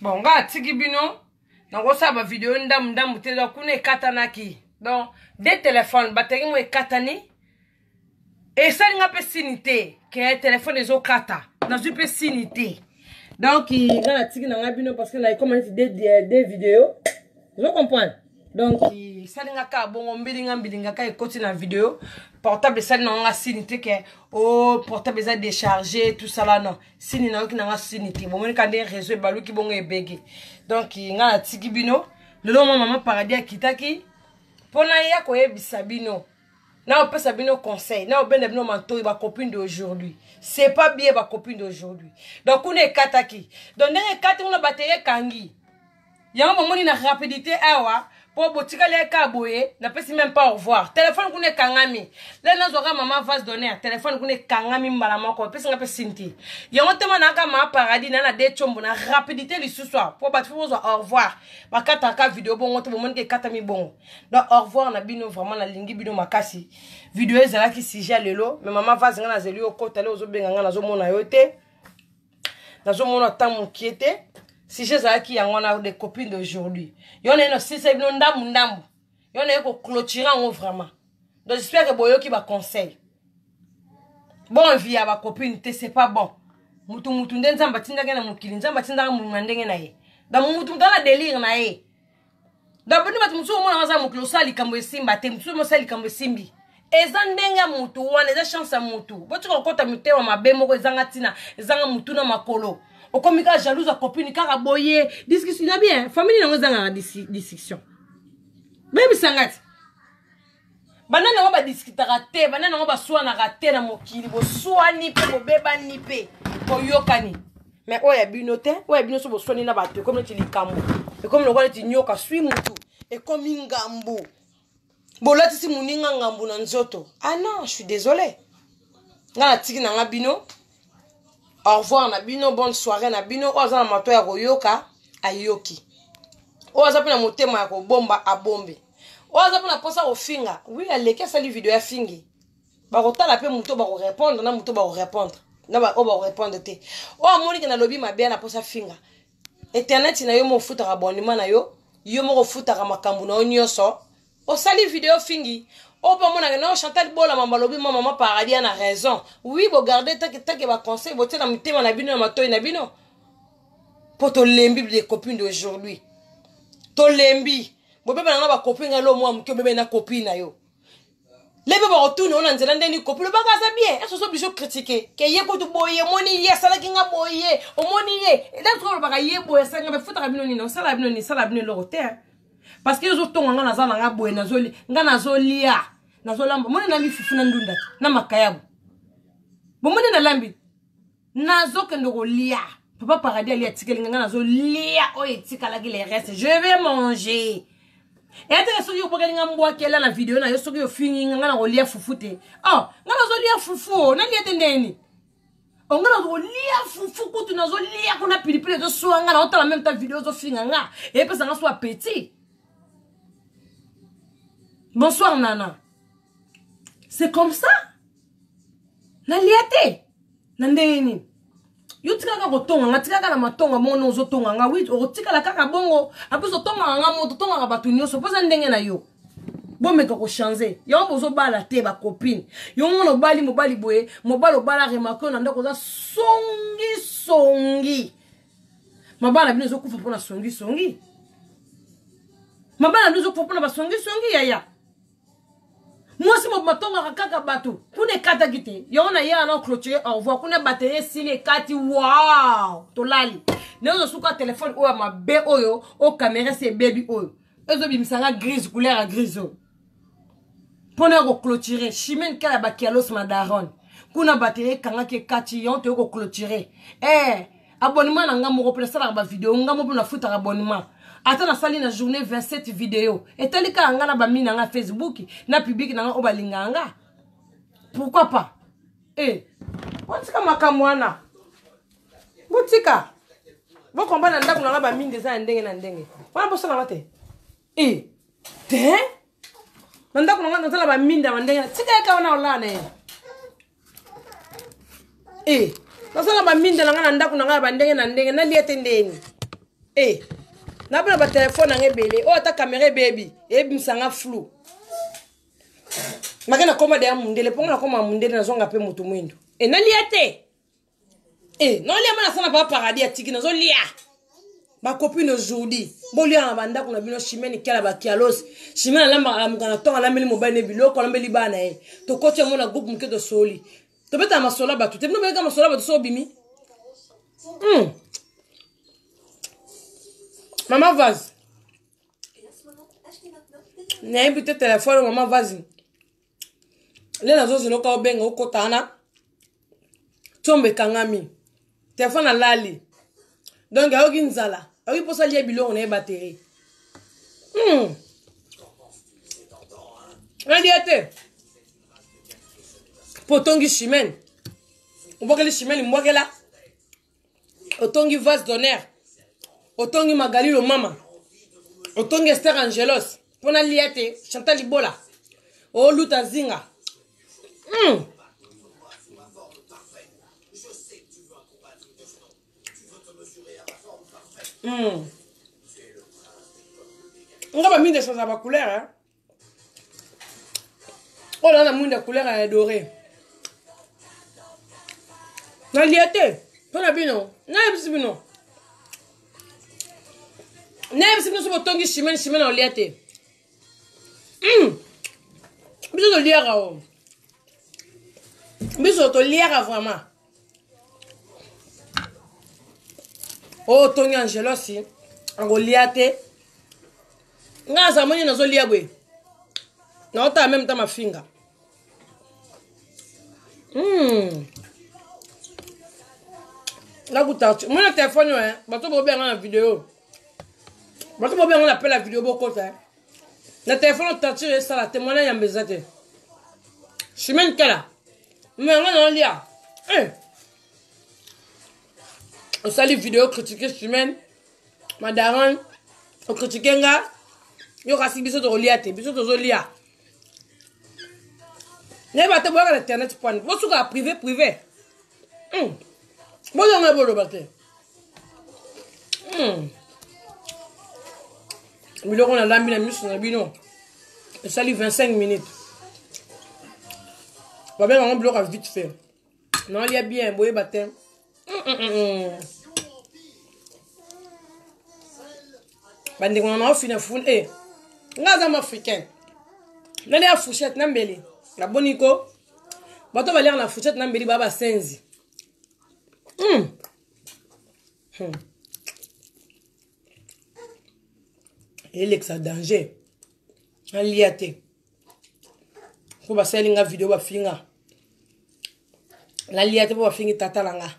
Bon, nga atiki bino nakosala bavideo ndambu ndambu te, donc kuna ekatanaki. Donc de telefone bateri mo ekatani, esali nga mpe sini te ke telefone ezokata, nazwi mpe sini te. Donc nga natiki na nga bino parce que na ekoma neti de video, ozo comprendre. Donc esali nga kaka bongo, mbilinga mbilinga kaka ekoti na video portable, esali na nga sini te ke o oh, portable eza déchargé, tout ça là. Non, sini nayoki na nga sini te, bomoni ka nde réseau ebaluki bongo ebege. Donc nga natiki bino lelo. Mwa mama Paradis akitaki mpo naya koyebisa bino, na opesa bino conseil, na obenda bino mantoi. Bacopine d'aujourd'hui, c'est pas bien, bacopine d'aujourd'hui. Donc kuna ekataki, donc ndenge ekati kuna bateri ekangi yango, bomoni na rapidité awa mpo botikali eka boye, napesi même pas au revoir. Telefone kuna ekangami le nazwaka mama vase d'honneur, telefone kuna ekangami mbala moko, epesinga mpe sini te yango tema nayaka mama Paradis na de tiombo na rapidité lisusu awa mpo bato fo bozwa au revoir, bakataka video bongo te, bomoni ke ekatami bongo. Donc au revoir na bino, vraiment nalingi bino makasi. Video ezalaki sujet lelo, mais mama vase, nga nazeli yo kota le ozobenga nga, nazomona yo te, nazomona ata mokie te. Sujet ezalaki yango wana, des copines d'aujourd'hui. Yo naye nasilisa bino ndambu ndambu, yo naye koclôturer yango vraiment. Donc j'espère que boyoki baconseil. Bon vie ya bacopine te, c'est pas bon. Mutu mutu nde Nzambe atindaki na mokili, Nzambe atindaka mutu na ndenge na ye. Donc mutu mutu ana délire na ye. Donc bino bato mosusu omona aza mokili, osala likambo esimba te, mosusu osala likambo esimbi, eza ndenge ya mutu wana, eza chance ya mutu. Botika kokɔta mitema mabe moko ezanga ntina, ezanga mutu na makolo. Okomi kaka jalouse ya copine kaka boye, discussion na bien famille nango ezangaka discussion. Boyebisanga ti banani yango badiskutaka te, banani yango baswanaka te na mokili? Boswani mpe bobebani mpe boyokani, mais oyo ya bino te. Oyo ya bino so boswani na bato, ekomi neti likambo, ekomi lokola neti nyoka swi mutu, ekomi ngambu, bolatisi moninga ngambu na nzoto. Ah non, je suis désolé, nga natiki na nga bino. Au revoir na bino, bonne soirée na bino. Oyo aza na mato ya koyoka ayoki, oyo aza mpe na motema ya kobomba abombi, oyo aza mpe na mposa kofinga, wi aleki asali video ya fingi, bakotala mpe moto bakorépondre na moto bakorépondre na oyo bakorépondre te. Oyo amoniki nalobi mabe na mposa finga, internet na yo mo ofutaka abonnement na yo, yo moko ofutaka makambo na yo nyonso, osali video fingi. Oyo mpe omonaka no Chantal Bola mamba alobi ma mama Paradis na raison, oui, bogarde take take baconseil, botie na mitema na bino, na matoi na bino, mpo tolembi les copines d'aujourd'hui, tolembi. Bobeba nanga bacopine ngai lo mwa moke, obebe na copine na yo lebe, bakotuna yo na nzela ndeni copine, lobaka aza bien. Ese ozo oblige critique ke ye kutu boye, omoni ye asalaki nga boye, omoni ye eloko olobaka ye boye asalaki nga, bafutaka bino nini? Osala bino nini? Sala bino eloko te, parce que ozotonga nga naza na nga boye, nga nazolia, nazolamba, moni nalambi fufu na ndunda na makayabu, bomoni nalambi, nazokende kolia. Papa Paradis ali atikeli nga, nga nazolia oyo etikalaki, le reste je vais manger. Eyateke soki obokeli nga mbwakela na video na yo, soki ofingi nga, nga nakolia fufu te. Oh, nga nazolia fufu o nalia te ndeni onga nazolia fufu kutu, nazolia kuna pilipili ezoswa nga, naotala meme ta video ozofinga nga, eyepesa nga so appétit. Bonsoir nana, c'est comme ça, nalia te na ndenge nini? Yo tikaka kotonga nga, tikaka na matonga bongo, ndenge ozotonga nga, wi, okotikala kaka bongo. Apres otongaka nga moto, otongaka bato nyonso mpo eza ndenge na yo. Bomeka kochange yango, bozobala te bacopine. Yo mona obali mobali boye, mobali obala, remarke oyo na ndako oza songisongi, mabala na bino ezokufa mpona songisongi, mabala na bino ezokufa mpona basongisongi. Yaya mwasi mobima tongaka kaka bato, kuna ekataki te yango na ye ana clôture. Au revoir, kuna batterie esili ekati, wow, tolali ndenge ozosuka telefone oyo ya mabe oyo, oyo kamera esi ebebi, oyo ezobimisa nga grise, couleur ya grise oyo mpona ya koclôture chimene kala ya bakialos madaron, kuna batterie ekangaki ekati yango, toyei koclôture. Eh, abonnement na nga moko mpe nasalaka bavideo, nga moko mpe nafutaka abonnement, ata nasali na journée 27 video, etali kaka nga na bami na nga Facebook na public na nga oyo balingaka nga, pourquoi pas? E botika makambo wana, botika bokomba na ndako na nga, baminde eza ya ndenge na ndenge wana, bosalanga te e te na ndako na nga, nazala baminda ya ndenge, tika yeka wana olaa na ye. E nasala baminda na ngai na ndako na ngai ya bandenge na ndenge, nalia te ndeni? E nabona batelefone nanga ebele oyo ata kamera ebebi eyebimisa nga flou make nakoma deya mundele mpo nga nakoma mundele nazonga mpe moto mwindo e nalia te e naolia ma nasala pa paradis atiki nazolia bacopine aujourd'hui bolia na bandako na bino chimene kiala bakialos chimene alambaka alamuka na ntongo alambeli mobali ne biloko alambeli bana ye tokoti yango na groupe moke tosoli tobetaka masolo ya bato te bino boyeka masolo ya bato so obimi. Mama vase nayebi te telefone mama vase nde nazozela oka obenga okota wana tiombo ekangami telefone alali donc ayoki nzala ayoki mposa lia biloko na ye batterie. Nalia te mpo otongi chimene obwakeli chimene mbwakela otongi vase d'honneur otongi magali lomama otongi ester angelos mpo nalia te chantal libola oluta zinga. Nga baminda echange bacouleur hein? Oyo na na mwinda couleur ya doré nalia te mpo na bino nayebisi bino nayebisi bino so botongi chimene chimene olia te. Biso toliaka o biso toliaka vraiment oyo otongi angelosi akolia te. Nga naza moni nazolia boye naotala meme ta mafinga. Nakuta mona telefone oyo bato bobenga na video bato bobenga na pela video bokota na telefone torture esala te mwana yamba eza te chimene kala me nga naolia. Osali video critique chimene madaron okritike nga yo kasi biso tokolia te biso tozolia nayeba te boyaka na internet pwani bosuka privé privé. Bozonga boloba te. Biloko nalambi na miso na bino esali 25 minutes babenga yango biloko ya vite fait naolia bien boyeba te. Bandeko na naofina funi e nga aza mo africain nalia fourchette na mbeli naboni ko bato baliaka na fourchette na mbeli baa basenzi. Elekisa danger nalia te mpo basali nga video bafinga nalia te mpo bafingi tata na nga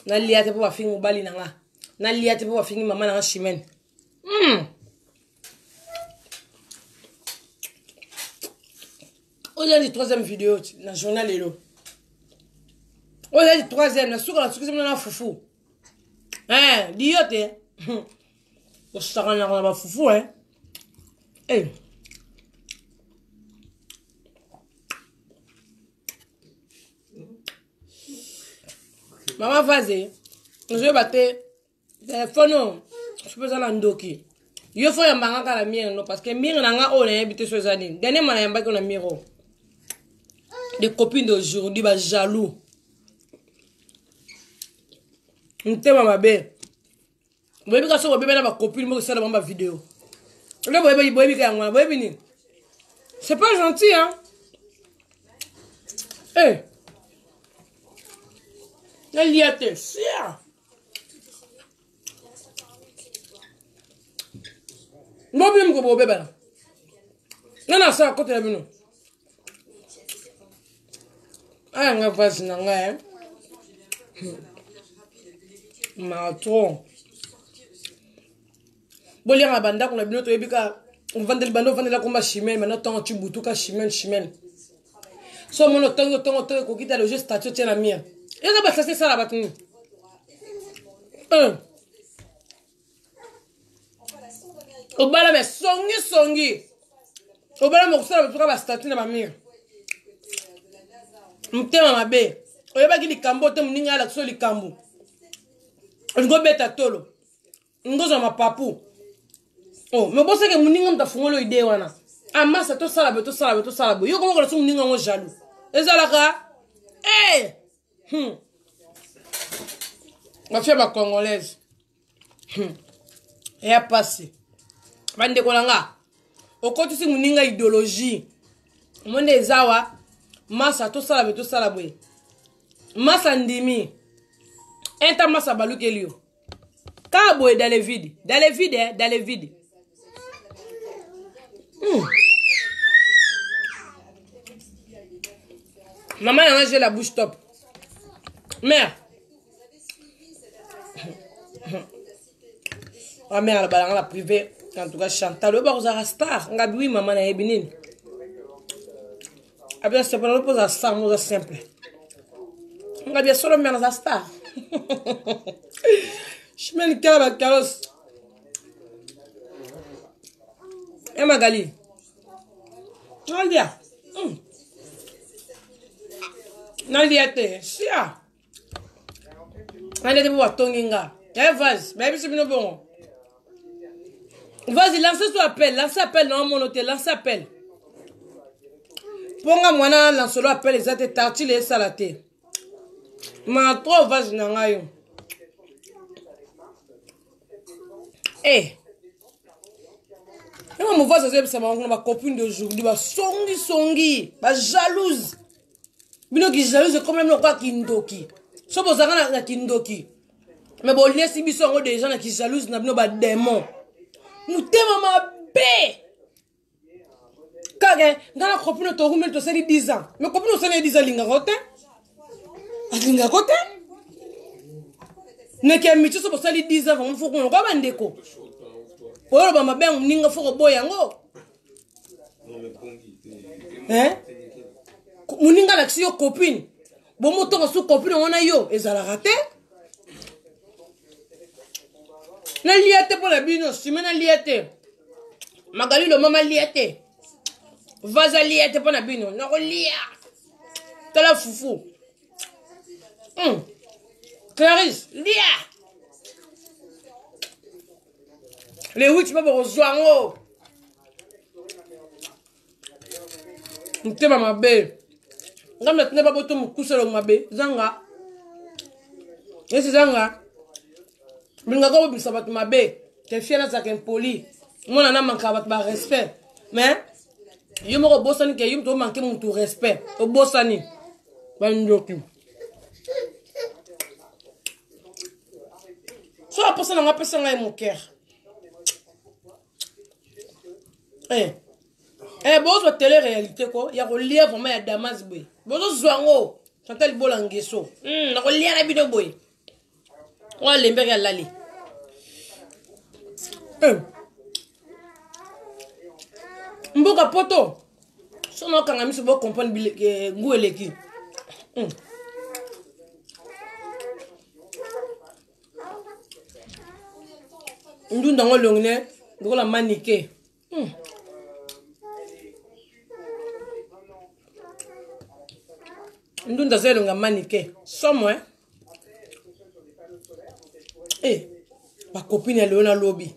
nalia te mpo bafingi mobali na nga nalia te mpo bafingi mama na nga chimene. Oyo eza troisième video na journal lelo oyo eza troisième na suka nasukisi bino na fufu diyo te osakanaka na bafufu eh. Mama vase ozoyeba te telefone oyo soki eza na ndoki yo fo yambanga kaka na mire no parce que mire na nga oyo nayebi te so eza nini dernier ma nayambaki oyo na mire oyo des copines d'aujourd'hui bajaloux motema mabe boyebi ka soki bobebi na bacopine moko esala bango bavideo nde boyebi boyebi ka yango wana boyebi nini c'est pas gentil hein. Eh nalia te sia ngo bino moko bobebana nga na asala kotela bino aya nga vase na ngai matron boliaka na bandako na bino toyebi ka ovandeli banda ovandela komba chimene banda ntongo ti butu ka chimene chimene so omoni otongi otongo otongi ekoki te loge statut otie na mire eza basasi esala bato nini. Obala me songi songi obala mokosala bato ka bastatut na bamire motema mabe oyebaki likambo te moninga alakisa likambo olingi obeta tolo. Ngozwa mapapu. Oh, mais boseke moninga moto afungoli oyo idée wana. Amasa ah, tosala boye tosala boye tosala boye. Yo koma kola so moninga yango jaloux. Ezalaka eh Bafia ba congolaise. Eya pasi. Bandeko na nga. Okotisi moninga idéologie. Monde ezawa masa tosala boye tosala boye. Masa ndimi. Enta masa balukeli yo. Kaka boye dans le vide. Dans le vide, eh, dans le vide. Maman nanga j'ai la bouche top. Mère. Ma mère alobala nga na privé. En tout cas Chantal oyeba kozala star. Ngabi oui maman nayebi nini. Abia sepela lopoza star moza simple. Ngabi ya solo mère naza star. Chimène kala ba kalos. Eh Magali. Nalia. Nalia te. Sia. Nalia te po batongi nga. Eh vase, bayebisi bino bongo. Vas-y, lancez son appel, lancez appel, non, mon hôtel, lancez appel. Ponga mwana lancelo appel eza te tartile esala te. Ma trop vase na ngai yo. Eh. Yango mouvance azoyebisa bango kuna bacopine d'aujourd'hui basongisongi bajalouse bino kijalouse ekomi bino lokola kindoki so bozalaka na kindoki me boliesi biso yango deja na kijalouse na bino bademon motema mabe kaka nga na copine tokumeli tosali 10 ans mais copine osali 10 ans alingaka te alingaka te neke ya mitie so bosali 10 ans vraiment fo kuna kwa bandeko oyoloba mabe ya moninga fo koboya yango moninga alakisi yo copine bomotonga su copine yango na yo ezalaka te nalia te mpo na bino nsima nalia te Magali lomama lia te vaza lia te mpo na bino nakolia tala fufu Clarisse lia le 8 mpe bokozwa yango motema mabe ngambi natinda baboto mokuse elongo mabe zanga esi zanga bilingaka bobimisa bato mabe te fier nazalaka impoli mwana na mankaka bato ba respect mais yo moko obosani ke yo moto omanke motu respect obosani bandoki so aposa na nga apesa ngai mokere eh. Eh, bozwa tele réalité ko ya kolia vraiment ya damas boye bozozwa yango chantal bola ngeso nakolia na bino boye oyo alembeki alali eh. Mboka poto so naokanga miso bocomprendre eh, ngu eleki Ndunda yango elongi ne lokola manike Ndunda aza elongi ya manike somo eh? Eh, bakopine ya lelo na lobi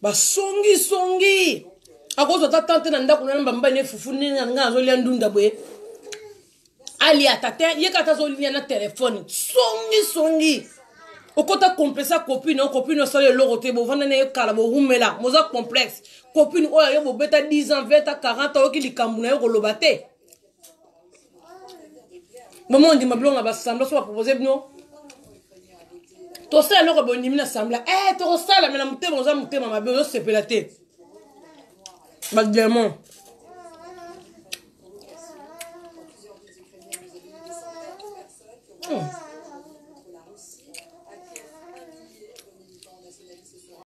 basongisongi akozwa ata tante na ndako nana bambali ne fufu ndenge ngai azolia ndunda boye alia ata te ye kaka azolia na telefone songisongi okota complexe ya copine oyo copine osala eloko te bovanda na ye kala bowumela moza complexe copine oyo ayo bobeta 10 ans 20 ans 40 oyoki likambo na yo koloba te bomo ondima biloko na basambla so bapropose bino tosala eloko bondimi na sambla e tokosala me na motema oza motema mabe ozosepela te bademon.